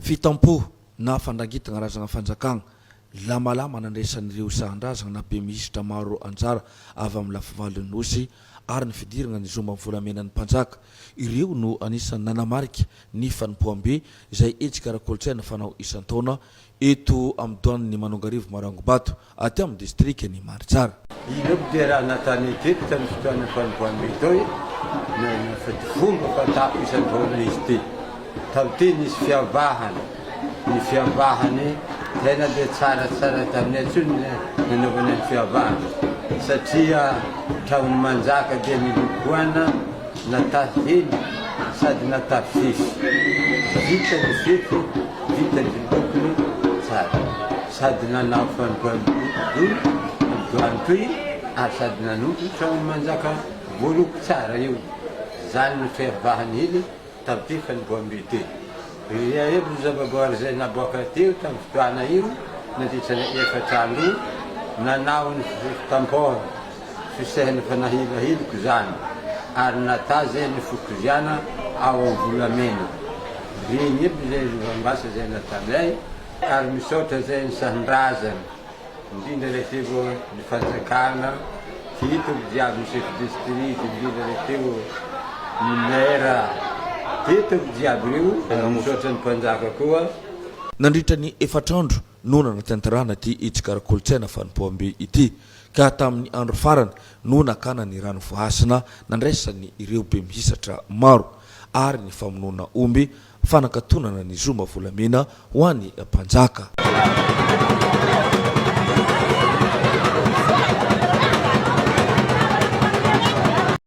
Fitampoha na fandrangitana razana fanjakana, lamalama nandraisan'ireo sahan-drazana na bemihisitra maro anjara avy amin'ny lafivalon'ny Nosy ary ny fidirana ny zoma volamenan'ny mpanjaka. Ireo no anisan'ny nanamarika ny fanompoam-be izay hetsika ara-kolontsaina fanao isan-taona eto amin'ny doanin'i Manongarivo Marangobato, aty amin'ny distrikan'i Mandritsara. Ino aby ty raha nataonay teto tamin'ny fotoanan'ny fanompoam-be tao e? Fa ty fomba fatako isan-taona izy ty. Tao ty nisy fiavahana, ny fiavahany tena le tsaratsara taminay intsony ny nanaovana ny fiavahana satria tragnon'ny manjaka dia nilokoana Natafy hely sady natafy fefy. Vita ny fefy, vita ny lokony tsara. Sady nanao fanompoan-doha doany ary sady nanompo tragnony manjaka voaloko tsara io. Zany no fiavahan'ny hely tamin'ity fanompoam-be ity. Ireo no zavaboary izay naboaka teo tamin'ny fotoana io nandritra ny efatr'andro nanao ny fitampôhana. Fisehana fanahilahiloko izany ary nataze ny fokoziana ao am volamena. Regny aby zay lovambasa zay natanay ary misaotra zay ny sahindrazana indrindra le teo ny fanjakana teto jiaby ny chef district indrindra le teo ny maire teto jiaby reo ary misaotra ny mpanjaka koa. Nandritra ny efatr'andro no nanatanterahana ity hetsika ara-kolontsaina fanompoam-be ity, ka tamin'ny andro farany no nakana ny rano voahasina nandraisany ireo bemihisatra maro, ary ny famonoana omby fanakatonana ny zoma volamena ho an'ny mpanjaka.